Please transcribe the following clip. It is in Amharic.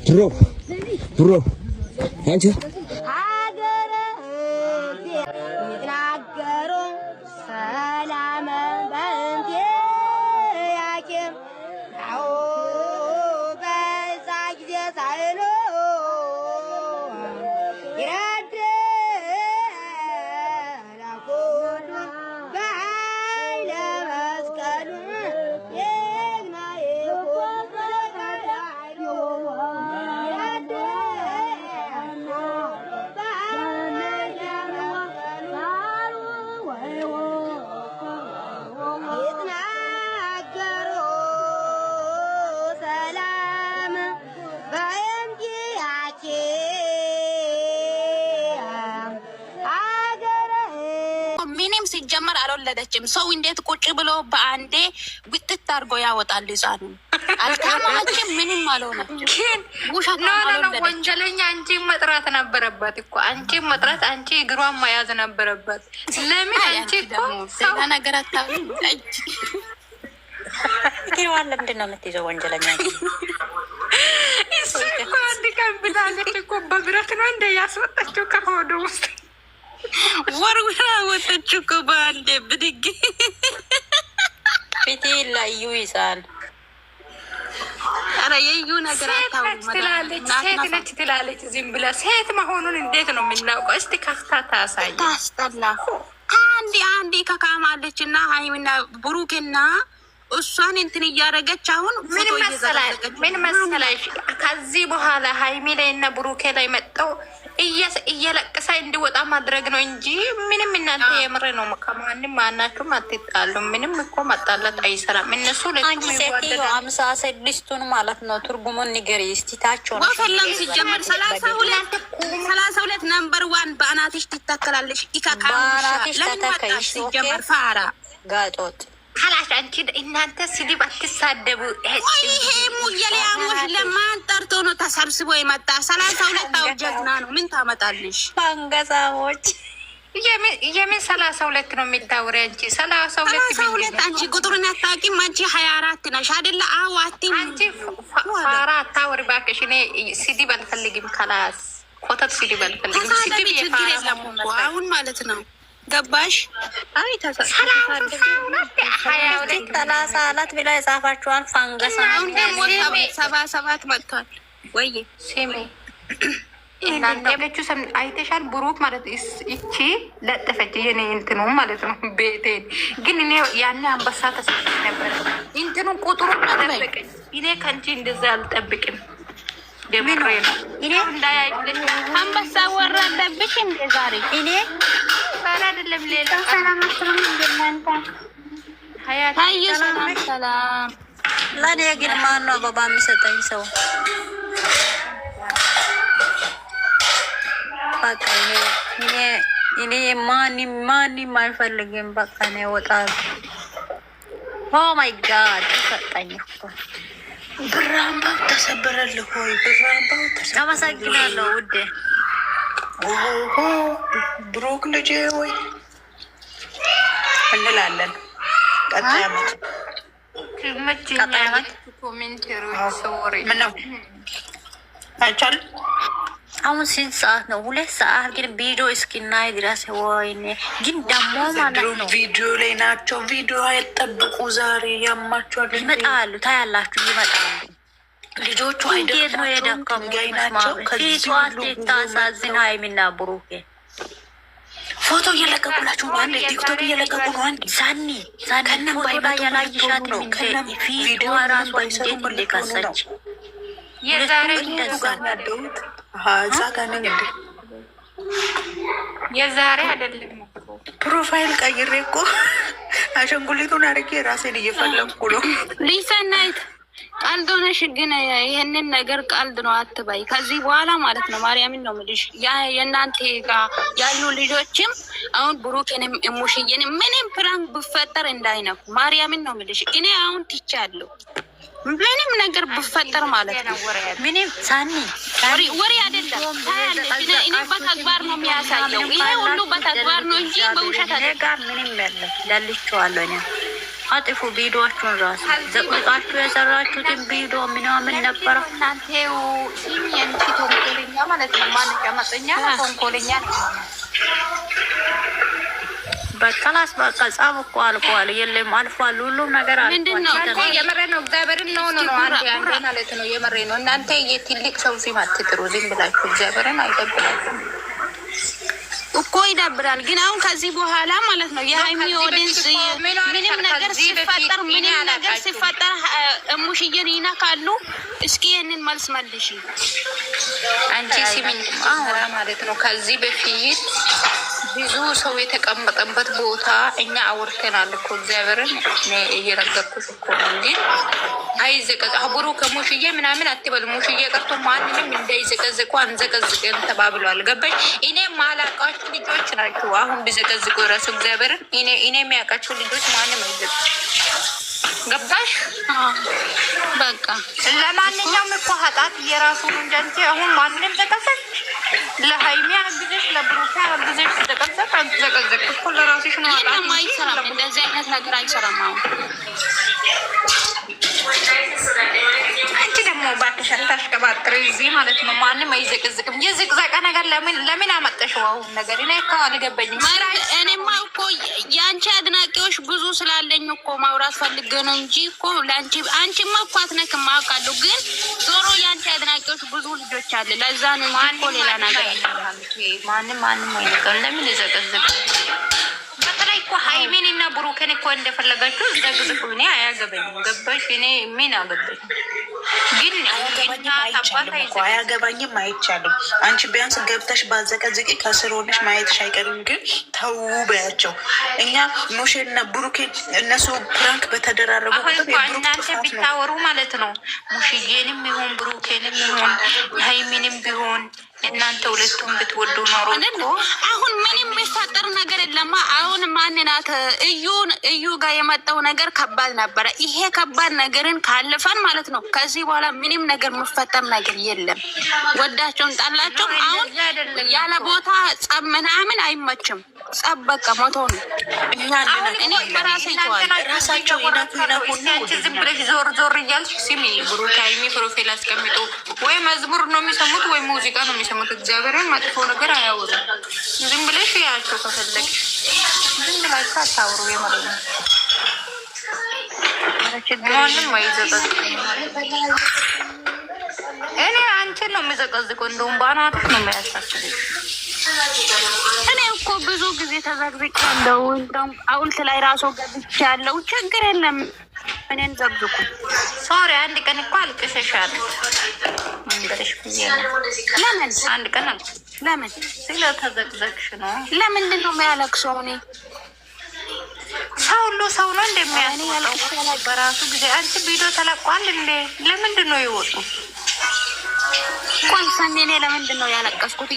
Bro, bro, አንቺ ሀገረ ይትናገሩ ሰላመ በእንቲአኪም አዎ በዛ ጊዜ ሳይሉ ይረድእ ለኩሉ በኃይለ መስቀሉ ይግና ይኩን ኃይሉ ይረድእ በኃይለ መስቀሉ ይትናገሩ ሰላም በእንቲአኪ ሀገረ ምንም ሲጀመር አልወለደችም። ሰው እንዴት ቁጭ ብሎ በአንዴ ውጥት አድርጎ ያወጣል? ህፃኑ አልታመመችም፣ ምንም አልሆነችም። ግን ውሸቷን No, no, no። አልወለደችም። ወንጀለኛ አንቺ መጥራት ነበረባት እኮ፣ አንቺ መጥራት፣ አንቺ እግሯን መያዝ ነበረባት። ለምን አይ አንቺ አንቺ እኮ ደግሞ ሰው ሌላ ነገር አታውሪም። እግሯን ለምንድን ነው የምትይዘው? ወንጀለኛ እሱ እኮ አንድ ቀን ብላለች እኮ፣ በብረት ነው እንደ ያስወጣችው ከሆዱ ውስጥ። ወርውራ ወጠች እኮ በአንዴ ብድግ። ፊቴ ላዩ ይዛል። ኧረ የዩ ነገር ሴት አታውሪ። ነች ትላለች፣ ሴት ነች ትላለች። ዝም ብላ ሴት መሆኑን እንዴት ነው የምናውቀው? እስቲ ከፍታ ታሳይ። ታስጠላ። አንዴ አንዴ ከካማለች እና ሀይሚና ብሩክና እሷን እንትን እያደረገች አሁን ምን ፎቶ መሰላሽ እየዘቀዘቀች ምን መሰላሽ፣ ከዚህ በኋላ ሀይሚ ላይ እና ብሩኬ ላይ መጠው እየለቅሳ እንዲወጣ ማድረግ ነው እንጂ ምንም እናንተ የምር ነው። ከማንም ማናችሁም አትጣሉ። ምንም እኮ መጣላት አይሰራም። እነሱ አንቺ ሁለቱም ሴትዮ ይዋደዳሉ። 56ቱን ማለት ነው፣ ትርጉሙን ንገሪ እስቲ። ታቸው ነው ወፈለም ሲጀመር 32 32 number one በአናትሽ ትተከላለሽ። ኢካካሙሻ በአናትሽ ለምን ተተከይሽ። መጣሽ? ሲጀመር ፋራ። ጋጦጥ። ካላሽ አንቺ እናንተ ስድብ አትሳደቡ። ቆይ ይሄ ሙየሊያሞች ለማን ጠርቶ ነው ተሰብስቦ የመጣ? 32 አው ጀግና ነው። ምን ታመጣልሽ? አንገሳሞች። የምን 32 ነው የሚታወሪ አንቺ? 32 32 አንቺ ቁጥሩን አታውቂም። አንቺ 24 ነሽ አይደለ? አዎ አትይም። አንቺ ፋራ አታወሪ እባክሽ። እኔ ስድብ አልፈልግም። ካላስ ኮተት ስድብ አልፈልግም። ተሳደቢ ስድብ ችግር የፋራ የለም መሆን እኮ መሰለኝ። አሁን ማለት ነው። ገባሽ? አይ 32 22 34 ብላ የጻፋችኋን ፋንገሳ። አሁን ደግሞ 77 መጥቷል ወይ? ስሚ እናንተ ያለችው አይተሻል። ብሩክ ማለት ይቺ ለጠፈች የኔ እንትኑ ማለት ነው ቤቴን። ግን እኔ ያኔ አንበሳ ተሰጥቼ ነበረ። እንትኑ ቁጥሩ ጠበቀኝ። እኔ ከአንቺ እንደዛ አልጠብቅም። የምሬ ነው። እኔ እንዳያይ ብለሽ አንበሳ ወረደብሽ እንደ ዛሬ? እኔ ኧረ አይደለም ሌላ ሰላም አትሉም እንደናንተ? ሀያት። አይ ሰላም ሰላም። ለእኔ ግን ማን ነው አበባ የሚሰጠኝ ሰው? በቃ እኔ ማንም ማንም አይፈልግም። በቃ እኔ እወጣለሁ። Oh my God ሰጠኝ እኮ። ብር አምባው ተሰበረልህ ወይ? ብር አምባው ተሰበረ። አመሰግናለሁ ውዴ። ኦሆ ብሩክ ልጄ ወይ እንላለን። ቀጣይ ዓመት። ቀጣይ ዓመት። ኮሜንተሮች sorry። ምነው አይቻልም? አሁን ስንት ሰዓት ነው? 2 ሰዓት ግን ቪዲዮ እስኪናይ ድረስ ወይኔ። ግን ደግሞ ማለት ነው ቪዲዮ ላይ ናቸው። ቪዲዮ አይጠብቁ ዛሬ ያማቸዋል። ይመጣሉ፣ ታያላችሁ፣ ይመጣሉ። ልጆቹ እንዴት ነው አይደክማቸውም? የደከሙት? ድንጋይ ናቸው። ከዚህ ፊቷ ሁሉ ጉዞ ታሳዝን። ሀይሚና ብሩኬ ፎቶ እየለቀቁላችሁ ነው። አንድ ቲክቶክ እየለቀቁ ነው። አንድ ሳኒ ሳኒ ከነም ፎቶ ላይ ባይመጡ ያላየሻትም ነው። እንደ ከነም ፊቷ ቪዲዮ ራሷ ባይሰሩ እንዴት ምን ሊሆኑ ነው? እንደከሰች። የዛሬ እንደዛ ጋር ያለሁት እዛ ጋር ነኝ እንዴ? የዛሬ አይደለም እኮ። Profile ቀይሬ እኮ አሻንጉሊቱን አድርጌ ራሴን እየፈለግኩ ነው። ሊሰናይት ቀልድ ሆነሽ ግን ይህንን ነገር ቀልድ ነው አትበይ። ከዚህ በኋላ ማለት ነው ማርያምን ነው የምልሽ። የእናንተ ጋ ያሉ ልጆችም አሁን ብሩክንም እሙሽዬንም ምንም prank ብፈጠር እንዳይነኩ ማርያምን ነው የምልሽ። እኔ አሁን ትቻለሁ። ምንም ነገር ብፈጠር ማለት ነው። ምንም ሳኒ ወሬ አይደለም ታያለሽ። እኔ በተግባር ነው የሚያሳየው። ይሄ ሁሉ በተግባር ነው እንጂ በውሸት አይደለም። ጋር ምንም የለም። ደልቼዋለሁ እኔ። አጥፉ ቪዲዮአችሁን ራሱ ዘቅዝቃችሁ የሰራችሁትን ቪዲዮ ምናምን ነበረ። እናንተው ሲሚ የንቺ ተንኮለኛ ማለት ነው። ማንጫ መጠኛ ተንኮለኛ ነው። በቃላስ በቃ ጻብ እኮ አልቋል። የለም አልፏል። ሁሉም ነገር ምንድን ነው? አልፏል። የምሬ ነው። እግዚአብሔርን ነው ነው ነው አንዴ አንዴ ማለት ነው። የምሬ ነው። እናንተ የትልቅ ሰው ስም አትጥሩ። ዝም ብላችሁ እግዚአብሔርን አይደብራችሁም እኮ ይደብራል። ግን አሁን ከዚህ በኋላ ማለት ነው የሀይሚ ከዚህ በፊት audience እኮ ምን ሆነሻል? ምንም ነገር ከዚህ በፊት ሲፈጠር እኔ ምንም ነገር አላውቃችሁም። ሲፈጠር እሙሽዬን ይነካሉ። እስኪ ይህንን መልስ መልሽ። አንቺ ስሚኝ ስራ ማለት ነው። ከዚህ በፊት ብዙ ሰው የተቀመጠበት ቦታ እኛ አውርተናል እኮ እግዚአብሔርን እኔ እየነገርኩሽ እኮ ነው። ግን አይዘቀዝ አቡሩ ከሙሽዬ ምናምን አትበል። ሙሽዬ ቀርቶ ማንንም እንዳይዘቀዝቁ አንዘቀዝቅም ተባብሏል። ገባሽ? እኔ ማላውቃችሁ ልጆች ናቸው። አሁን ቢዘቀዝቁ የራሱ እግዚአብሔርን እኔ የሚያውቃችሁ ልጆች ማንም አይዘቅ። ገባሽ? በቃ ለማንኛውም እኮ ኃጢአት የራሱ ነው እንጂ አንቺ አሁን ማንንም ዘቀዘቅ ለሀይሚ አግዘሽ ለብሩኬ አግዘሽ ዘቀዘቅ አዘቀዘቅ እኮ ለራስሽ ነው ኃጢአት የለም እንጂ አይሰራም። እንደዚህ አይነት ነገር አይሰራም። አሁን አንቺ ደግሞ እባክሽ አታሽቀባጥሪ እዚህ ማለት ነው። ማንም አይዘቅዝቅም። የዝቅዘቃ ነገር ለምን ለምን አመጣሽው? አሁን ነገር እኔ እኮ አልገባኝም። ማለት እኔማ እኮ የአንቺ አድናቂዎች ብዙ ስላለኝ እኮ ማውራት ፈልጌ ነው እንጂ እኮ ለአንቺ አንቺማ እኮ አትነክም አውቃለሁ። ግን ዞሮ የአንቺ አድናቂዎች ብዙ ልጆች አለ። ለዛ ነው እንጂ እኮ ሌላ ነገር ማንም ማንም አይነካም። ለምን ይዘቀዝቅ? በተለይ እኮ ሀይሚን እና ብሩኬን እኮ እንደፈለጋችሁ ዘቅዝቁ። እኔ አያገባኝም። ገባሽ? እኔ ምን አገባኝ? ግን አያገባኝም እናት አባት አይቻልም እኮ አይዘቅዝቁ። አያገባኝም አይቻልም። አንቺ ቢያንስ ገብተሽ ባዘቀዝቂ ከስር ሆነሽ ማየትሽ አይቀርም። ግን ተው በያቸው። እኛ ሙሼና ብሩኬ እነሱ prank በተደራረጉ አሁን ቁጥር እኮ የብሩክ እናንተ ጥፋት ነው። ቢታወሩ ማለት ነው ሙሽዬንም ይሁን ብሩኬንም ይሁን ሀይሚንም ቢሆን እናንተ ሁለቱም ብትወዱ ኖሮ አይደል? እኮ አሁን ምንም የሚፈጠር ነገር የለማ። አሁን ማንናት እዩ እዩ ጋር የመጣው ነገር ከባድ ነበረ። ይሄ ከባድ ነገርን ካለፈን ማለት ነው ከዚህ በኋላ ምንም ነገር የሚፈጠር ነገር የለም። ወዳቸውን ጣላቸውም አሁን እንደዛ አይደለም ያለ እኮ። ቦታ ጸብ ምናምን አይመችም። ጸብ በቃ ሞቶ ነው። እኛ አሁን እኔ እኮ በራሴ እናንተ ይተዋል። ናችሁ ራሳቸው ይነኩ እያወራችሁ ያለው። እስኪ ይነኩና አንቺ ወደ ዝም እኛ ብለሽ ዞር ዞር እያልሽ ስሚ። ብሩክ ሀይሚ profile አስቀምጡ ወይ መዝሙር ነው የሚሰሙት ወይ ሙዚቃ ነው የሚሰሙት። እግዚአብሔርን መጥፎ ነገር አያወሩም። ዝም ብለሽ ያቸው ከፈለግሽ ዝም ብላችሁ አታውሩ። የምሬ ነው። ማንም አይዘቀዝቅም። እኔ አንቺን ነው የሚዘቀዝቀው። እንደውም በአናትሽ ነው የሚያሳስበኝ። እኔ እኮ ብዙ ጊዜ ተዘግዝቄያለሁ። እንደውም ሐውልት ላይ ራሱ ገብቻለሁ። ችግር የለም። እኔን ዘግዝቁ። Sorry አንድ ቀን እኮ አልቅሰሻል። መንገርሽ ብዬ ነው። ለምን አንድ ቀን አልቅሰሽ ለምን ስለተዘቅዘቅሽ ነው። ለምንድን ነው የሚያለቅሰው? እኔ ሰው ሁሉ ሰው ነው እኔ እንደሚያስወጣው ያልቅሼ አላውቅም። በራሱ ጊዜ። አንቺ ቪዲዮ ተለቋል እንዴ? ለምንድን ነው የወጡ? ቆይ ሰኔ እኔ ለምንድን ነው ያለቀስኩት?